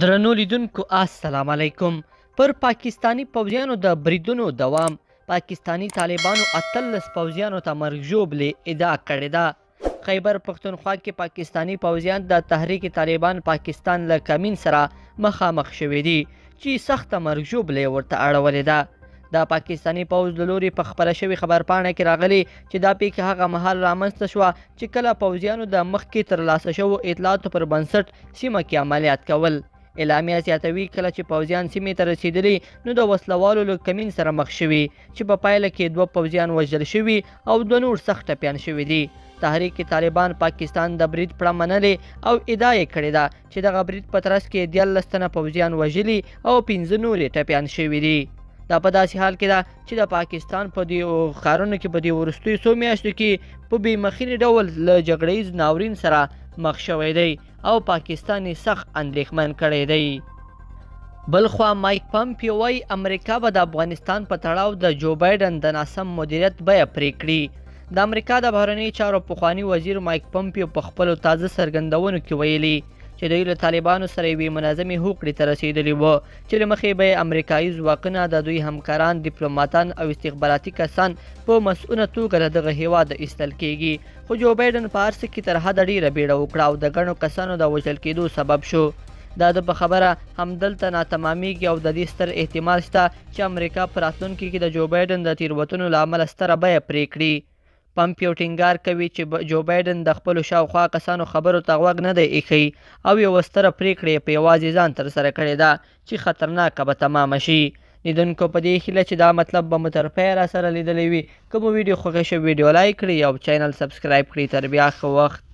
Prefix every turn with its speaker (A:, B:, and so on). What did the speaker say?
A: درنو لیدونکو السلام علیکم. پر پاکستاني پوځیانو د بریدونو دوام، پاکستاني طالبانو 18 پوځیانو ته مرګ ژوبلې ادعا کړې ده. خیبر پښتونخوا کې پاکستاني پوځیان د تحریک طالبان پاکستان له کمین سره مخامخ شوي دي چې سخته مرګ ژوبله یې ورته اړولې ده. د پاکستاني پوځ له لوري په خپره شوې خبرپاڼه کې راغلي چې دا پیښه هغه مهال رامنځته شوه چې کله پوځیانو د مخکې ترلاسه شوو اطلاعاتو پر بنسټ سیمه کې عملیات کول. اعلامیه زیاتوي، کله چې پوځیان سیمې ته رسېدلي نو د وسلوالو له کمین سره مخ شوي چې په پایله کې 2 پوځیان وژل شوي او 2 نور سخت ټپیان شوي دي. تحریک طالبان پاکستان د برید پړه منلې او ادعا یې کړې ده چې دغه برید په ترڅ کې 13 تنه پوځیان وژلي او 5 نور یې ټپیان شوي دي. دا په داسې حال کې ده چې د پاکستان په دې ښارونو کې په دې وروستیو څو میاشتو کې په بې مخینې ډول له جګړه ییز ناورین سره مخ شوی دی او پاکستان یې سخت اندېښمن کړی دی. بلخوا مایک پمپیو وایي امریکا به د افغانستان په تړاو د جو بایډن د ناسم مدیریت بیه پرې کړي. د امریکا د بهرنیو چارو پخواني وزیر مایک پمپیو په خپلو تازه څرګندونو کې ویلي چې دوی له طالبانو سره یوې منظمې هوکړې ته رسېدلي وو چې له مخې به یې امریکایي ځواکونه، د دوی همکاران، دیپلوماتان او استخباراتي کسان په مسؤله توګه له دغه هېواده ایستل کېږي. خو جو بایډن په هر څه کې تر حده ډېره بیړه وکړه او د ګڼو کسانو د وژل کېدو سبب شو. د ده په خبره همدلته ناتمامېږي او د دې ستر احتمال شته چې امریکا په راتلونکي کې د جو بایډن د تېروتنو له امله ستره بیه پرې کړي. پمپیو ټینګار کوي چې جو بایډن د خپلو شاوخوا کسانو خبرو ته غوږ نه دی ایښی او یوه ستره پرېکړه یې په یوازې ځان ترسره کړې ده چې خطرناکه به تمامه شي. لیدونکو په دې هیله چې دا مطلب به مو تر پایه راسره لیدلی وي. که مو ویډیو خوښه شوه ویډیو لایک کړئ او چینل سبسکرایب کړئ. تر بیا ښه وخت.